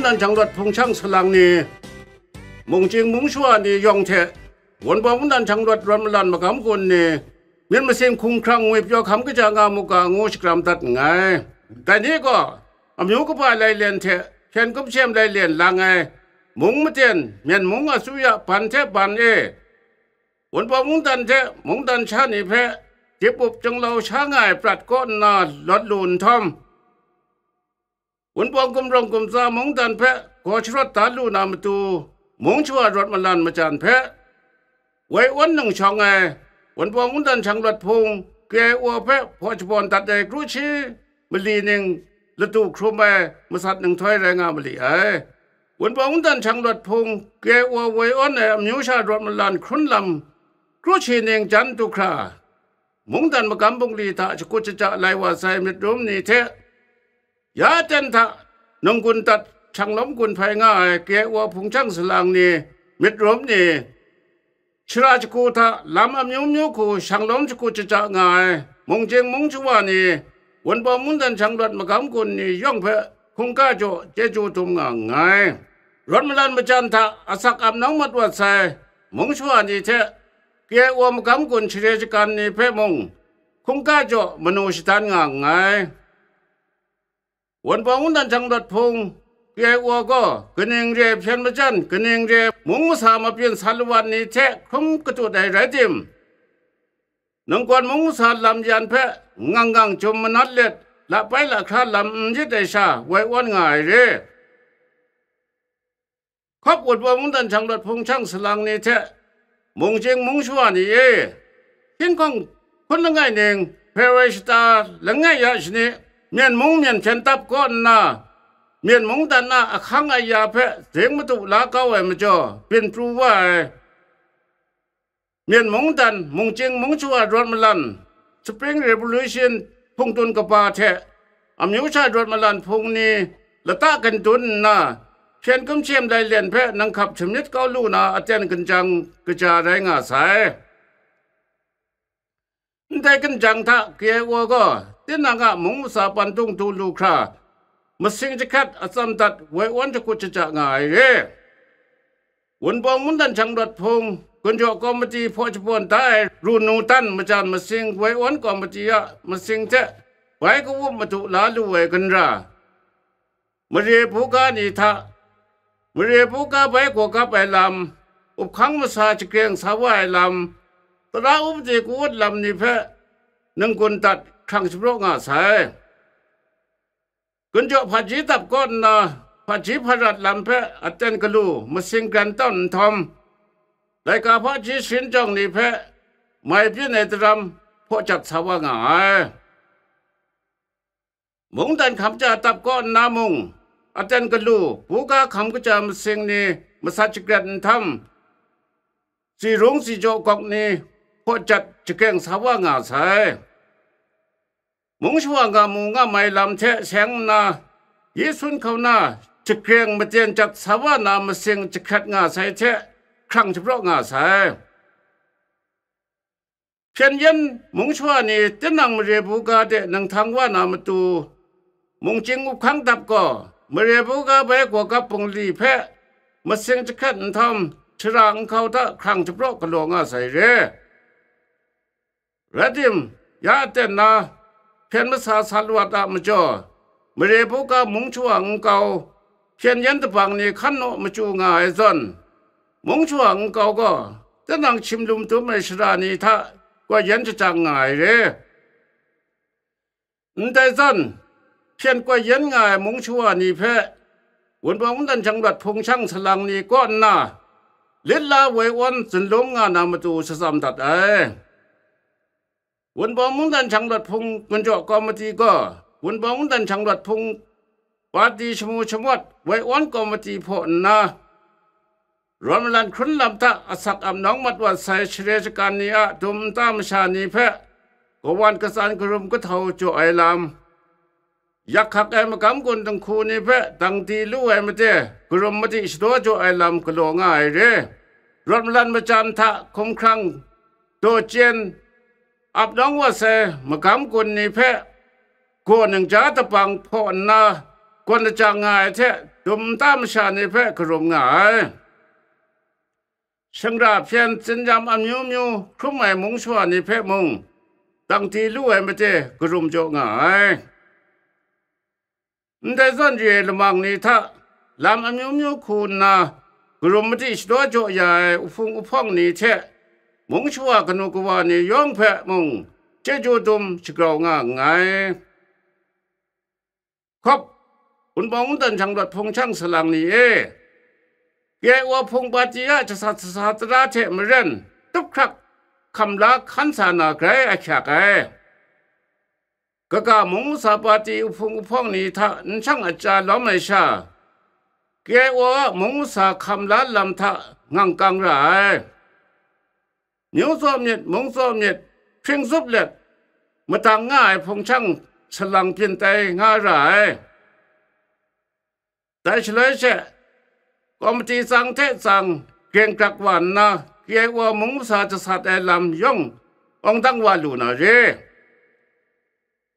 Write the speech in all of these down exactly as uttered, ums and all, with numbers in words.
Mungdan Hkyang Lawt Hpung Shang Salang ni, Mungchying Mungshawa ni yawng hte, Wunpawng Mungdan Hkyang Lawt Rawt Malan Magam Gun ni, myit masin hkunghkrang ngwi pyaw hkam kaja nga mu ga ngu shakram dat nngai. Dai ni gaw, amyu kaba ai lailyen hte hpyen kumsem lailyen lang ai, mung maten, Myen mung asuya ban hte ban e, Wunpawng mungdan hte mungdan sha ni hpe dip up janglau sha nga ai prat kaw nna lawt lu nhtawm, Wunpawng gumrawng gumtsa mungdan hpe gaw sharawt da lu na matu, Mungshawa Rawt Malan Majan hpe, Wai Awn nang shawng ai, Wunpawng Mungdan Hkyang Lawt Hpung, K I O hpe hpaw shabawn dat ai kru shi mali ning ladu hkrum ai masat ninghtoi rai nga ma li ai. Wunpawng Mungdan Hkyang Lawt Hpung, K I O Wai Awn ai amyu sha rawt malan hkrun lam kru shi ning jan du hkra, mungdan magam bungli hta shakut shaja lai wa sai myit rum ni hte, ya aten hta nunggun dat shanglawm gun hpai nga ai K I O Hpung Shang Salang ni myit rum ni, shara shagu hta lam amyu myu hku shanglawm shakut shaja nga ai Mungchying Mungshawa ni, Wunpawng Mungdan Hkyang Lawt Magam Gun ni yawng hpe hkungga jaw chyeju dum nga nngai. Rawt Malan Majan hta asak ap nawng mat wat sai Mungshawa ni hte, K I O Magam Gun share shagan ni hpe mung hkungga jaw manu shadan nga nngai. Wunpawng Mungdan Hkyang Lawt Hpung, K I O gaw kaning re ai hpyen majan, kaning re ai mung masa mabyin sa lawat ni hte hkrum katut ai rai tim, nungkawn mung masa lam yan hpe ngang ngang jum manat let, lapai lahkra lam n yit ai sha woi awn nga ai re. Hkawp Wunpawng Mungdan Hkyang Lawt Hpung Shang Salang ni hte Mungchying Mungshawa ni e, hkying hkawng hkun langai ning, hpe woi shata langai ya shani, Myen mung myen hpyen tap kaw nna, Myen mungdan a ahkang aya hpe zing madu la kau ai majaw byin pru wa ai. Myen mungdan, Mungchying Mungshawa Rawt Malan, Spring Revolution hpungtun kaba hte amyu sha rawt malan hpung ni lata kandun nna, hpyen kumsem lailyen hpe nang hkap shamyit kau lu na aten ganjang kaja rai nga sai. Ndai ganjang hta K I O gaw tinang a mung masa pandung du lu hkra, masing jahkrat atsam dat woi awn shakut shaja nga ai re. Wunpawng Mungdan Hkyang Lawt Hpung, Gunjaw Kawmiti hpaw shabawn da ai ru nu dan majan masing woi awn kawmiti a masing hte bai kawup madu la lu ai gunra, mare buga ni hta, mare buga bai gawgap ai lam, uphkang masa jagreng sa wa ai lam, tara upadi kawut lam ni hpe nunggun dat hkrang shapraw nga sai. Gunjaw hpaji dap kaw nna, hpaji hparat lam hpe aten galu masing gran tawn nhtawm, laika hpaji sharin jawng ni hpe mai byin ai daram hpaw jat sa wa nga ai. Mungdan hkam ja dap kaw nna mung, aten galu buga hkam kaja masing ni masat shagret nhtawm, tsi rung tsi jaw gawk ni hpaw jat jagreng sa wa nga sai. Mung shawa nga mu nga mai lam hte seng nna, Yesun hkauna jagreng maten jat sa wa na masing jahkrat nga sai hte hkrang shapraw nga sai. Hpyen yen mung shawa ni tinang mare buga de nang htang wa na matu, mungchying uphkang dap gaw, mare buga bai gawgap bungli hpe masing jahkrat nhtawm, shara nkau hta hkrang shapraw galaw nga sai re. Rai tim, ya aten na, hpyen masa sa lawat a majaw, mare buga mung shawa nkau, hpyen yen dabang ni hkan naw machyu nga ai zawn, mung shawa nkau gaw, tinang shim lum dum ai shara ni hta koi yen shajang nga ai re. Ndai zawn, hpyen koi yen nga ai mung shawa ni hpe, Wunpawng Mungdan Hkyang Lawt hpung shang salang ni kaw nna, lit la woi awn zunlum nga na matu shatsam dat ai. Wunpawng Mungdan Hkyang Lawt hpung gunjaw kawmiti gaw, Wunpawng Mungdan Hkyang Lawt hpung pati shamu shamawt woi awn kawmiti hpaw nna, rawn malan hkrun lam hta asak ap nawng mat wa sai share shagan ni a dum nta masha ni hpe kawan katsan karum kahtau jaw ai lam, yak hkak ai magam gun dinghku ni hpe dang di lu ai made, karum madi shadaw jaw ai lam galaw nga ai re. Rawt malan majan hta hkumhkrang daw chyen ap nawng wa sai magam gun ni hpe gaw ningja dabang hpaw nna, gawn lajang nga ai hte dum nta masha ni hpe karum nga ai. Shingra hpyen tsinyam amyu myu hkrum ai mung shawa ni hpe mung, dangti lu ai made karum jaw nga ai. Ndai zawn re ai lamang ni hta lam amyu myu hku nna, karum madi shadaw jaw ya ai uhpung uhpawng ni hte mung shawa kanu kawa ni yawng hpe mung chyeju dum shagrau nga nngai. Hkawp, Wunpawng Wundan Shanglawt hpung shang salang ni e, K I O hpung pati a jasat sasa tara hte maren tup hkrak hkam la hkan sa na grai ahkyak ai. Kaga mung masa pati uhpung uhpawng ni hta n shang aja lawm ai sha, K I O a mung masa hkam la lam hta ngang kang ra ai. Myu tsaw myit, mung tsaw myit, hpring zup let, madang nga ai hpung shang salang byin tai nga ra ai. Dai shaloi she, komiti tsang hte tsang greng grak wa nna, K I O mung masa jasat ai lam yawng awng dang wa lu na re.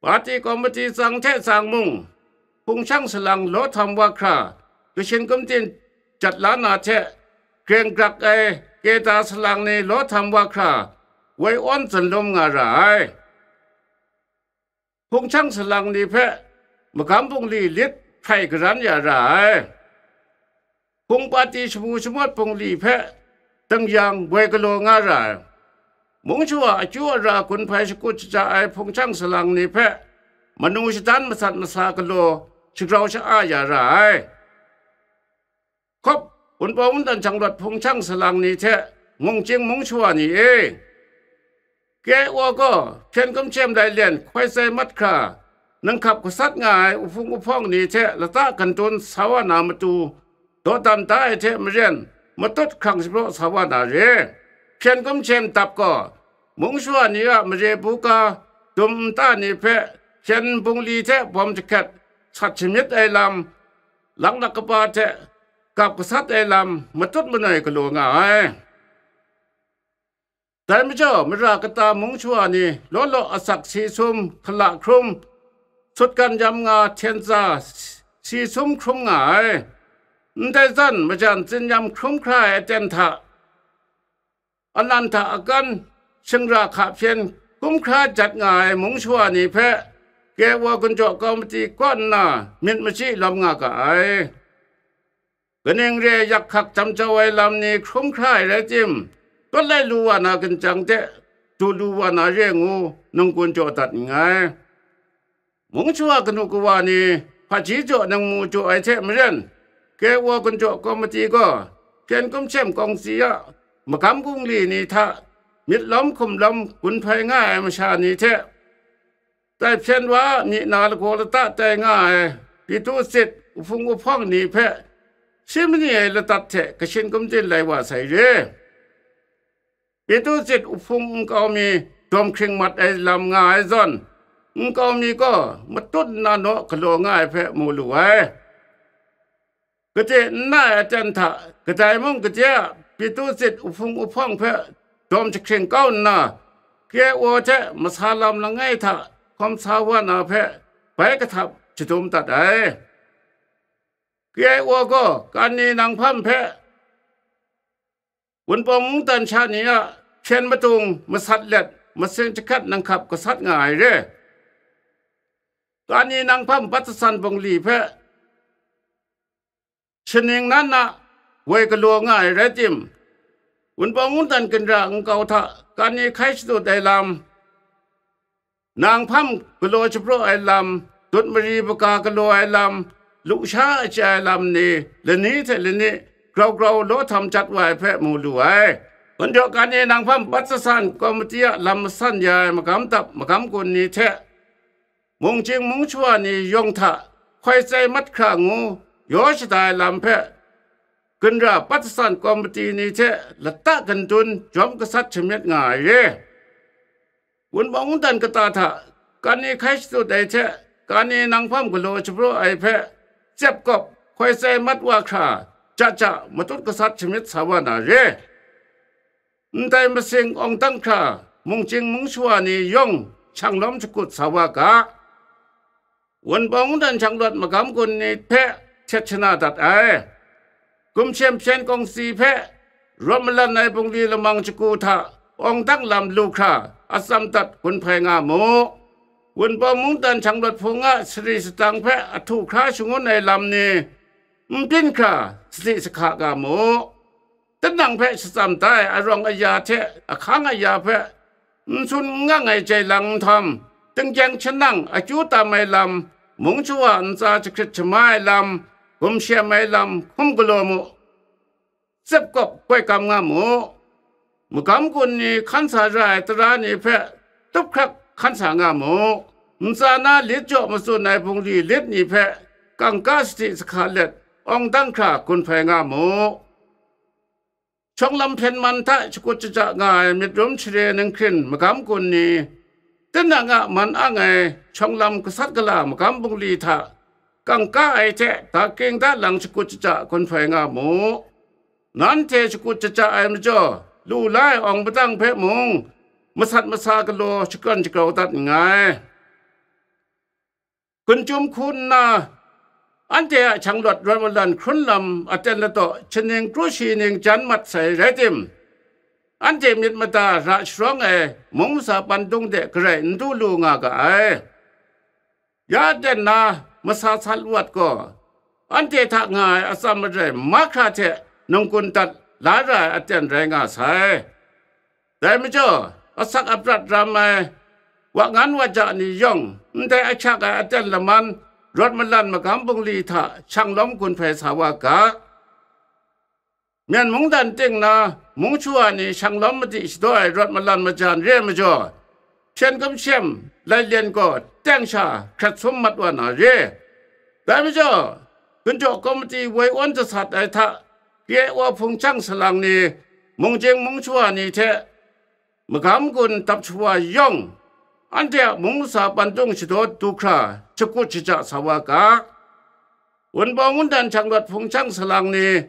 Pati komiti tsang hte tsang mung, hpung shang salang law htam wa hkra, kashin kumtin jat la na hte, greng grak ai keta salang ni law htam wa hkra, woi awn zunlum nga ra ai. Hpung shang salang ni hpe magam bungli lit hprai garan ya ra ai. Hpung pati shamu shamawt bungli hpe dangyang woi galaw nga ra ai. Mung shawa akyu ara gun hpai shakut shaja ai hpung shang salang ni hpe manu shadan masat masa galaw shagrau sha-a ya ra ai. Hkawp, Wunpawng Wundan Shanglawt hpung shang salang ni hte mungchying mung shawa ni e, K I O gaw hpyen kumshem lai len hkoi tsai mat hkra, nang hkap gasat nga ai uhpung uhpawng ni hte lata gantun sa wa na matu, dawdan da ai hte maren matut hkrang shapraw sa wa na re. Hpyen kumshem dap gaw, mung shawa ni a mare buga dum nta ni hpe hpyen bungli hte bawm jahkret sat shamyit ai lam, laklak kaba hte gap gasat ai lam matut manoi galaw nga ai. Dai majaw, mara kata mung shawa ni law law asak si sum hkala hkrum, sutgan yam nga hten tsa si sum hkrum nga ai. Ndai zawn, majan tsinyam hkrum hkra ai aten hta, anan hta akan, shingra hka hpyen hkum hkra jat nga ai mung shawa ni hpe, K I O gunjaw komiti kaw nna myit machyi lawm nga ga ai. Kaning re ai yak hkak jam jau ai lam ni hkrum hkra ai rai tim, tawt lai lu wa na ginjang de du lu wa na re ngu nunggun jaw dat nngai. Mung shawa kanu kawa ni hpaji jaw ningmu jaw ai hte maren, K I O gunjaw komiti gaw hpyen kumshem kawngsi a magam bungli ni hta myit lawm hkum lawm gun hpai nga ai masha ni hte, dai hpyen wa a myi na lagaw lata tai nga ai Pitu sit uhpung uhpawng ni hpe shi mani ai ladat hte kashin kumtin lai wa sai re. Pitu sit uhpung nkau mi dawm hkring mat ai lam nga ai zawn, nkau mi gaw matut nna naw galaw nga ai hpe mu lu ai. Gade n na ai aten hta kadai mung gade a Pitu sit uhpung uhpawng hpe dawm jahkring kau nna, K I O hte masa lam langai hta hkawm sa wa na hpe bai kahtap shadum dat ai. K I O gaw Kani Nanghpam hpe Wunpawng mungdan sha ni a hpyen madung masat let masing jahkrat nang hkap gasat nga ai re. Kani Nanghpam Batsasan bungli hpe shaning nan a woi galaw nga ai rai tim, Wunpawng mungdan ginra nkau hta Kani hkai shadut ai lam, Nanghpam galaw shapraw ai lam, dut mari baga galaw ai lam, lusha achya ai lam ni lani hte lani grau grau law htam jat wa ai hpe mu lu ai. Gunjaw Kani Nanghpam Batsasan komiti a lam masan ya ai magam dap magam gun ni hte, mungchying mung shawa ni yawng hta hkoi tsai mat hkra ngu yaw shada ai lam hpe, ginra Batsasan komiti ni hte lata gantun jawm gasat shamyit nga ai re. Wunpawng mungdan kata hta Kani hkai shadut ai hte Kani Nanghpam galaw shapraw ai hpe, tsep kawp hkoi tsai mat wa hkra, ja ja matut gasat shamyit sa wa na re. Ndai masing awng dang hkra mungchying mung shawa ni yawng shang lawm shakut sa wa ga. Wunpawng mungdan shanglawt magam gun ni hpe htet shana dat ai. Gumshem hpyen kawngsi hpe rawt malan ai bungli lamang shagu hta awng dang lam lu hkra atsam dat gun hpai nga mu. Wunpawng mungdan Shanglawt Hpung a sari sadang hpe ahtu hkra shangun ai lam ni n byin hkra sadi sahka nga mu. Tinang hpe shatsam tai arawng aya hte ahkang aya hpe n sun n ngang ai jai lang nhtawm, tinggyeng shanang akyu tam ai lam, mung shawa ntsa jahkrit shamai ai lam, gumshem ai lam hkum galaw mu. Tsep kawp koi kam nga mu. Magam gun ni hkan sa ra ai tara ni hpe tup hkrak hkan sa nga mu. Ntsa na lit jaw matsun ai bungli lit ni hpe kangka sadi sahka let awng dang hkra gun hpai nga mu. Shawng lam hpyen man hta shakut shaja nga ai myit rum share ninghkrin magam gun ni, tinang a man ang ai shawng lam gasat gala magam bungli hta kangka ai hte daking dalang shakut shaja gun hpai nga mu. Nanhte shakut shaja ai majaw, lu la ai awng padang hpe mung masat masa galaw shakawn shagrau dat nngai. Gun chyum hku nna, anhte a shanglawt rawt malan hkrun lam aten ladaw shaning kru shi ning jan mat sai rai tim, anhte myit mada ra sharawng ai mung masa pandung de garai n du lu nga ga ai. Ya aten na masa sat wat gaw, anhte hta nga ai atsam marai mahkra hte nunggun dat la ra ai aten rai nga sai. Dai majaw, asak aprat ram ai, wa ngan wa ja ni yawng, ndai ahkyak ai aten laman, rawt malan magam bungli hta shang lawm gun hpai sa wa ga. Myen mungdan ting na, mung shawa ni shang lawm madi shadaw ai rawt malan majan re ai majaw, hpyen gumshem, lailyen gaw teng sha hkrat sum mat wa na re. Dai majaw, gunjaw komiti woi awn jasat ai hta, K I O hpung chyang salang ni, mung jing mung shawa ni hte magam gun dap shawa yawng, anhte a mung masa pandung shadaw du hkra shakut shaja sa wa ga. Wunpawng wundan shanglawt hpung chyang salang ni,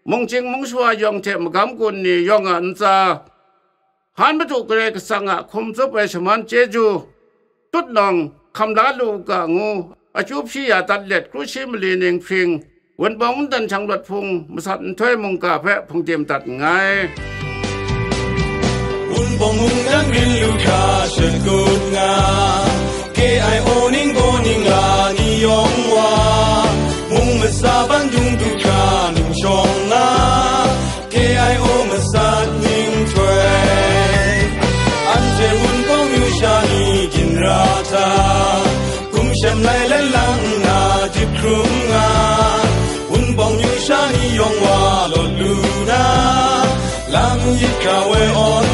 mung jing mung shawa yawng hte magam gun ni yawng a ntsa, Han Madu Karai Kasang a hkum tsup ai shaman chyeju, tutnawng hkam la lu u ga ngu, akyu hpyi ya dat let kru shi mali ning hpring, Wunpawng wundan shanglawt hpung masat nhtoi mungga hpe hpungdim dat nngai. Wunpawng mungdan rin lu hkra shakut nga, K I O ning gaw ning la ni yawng wa, mung masa ban dung du hkra ning shawng nga, K I O masat ning htoi. Anhte Wunpawng myu sha ni ginra hta, gumshem lai lai lang nna jip hkrum nga, Wunpawng myu sha ni yawng wa lawt lu na, lang yit hkra woi awn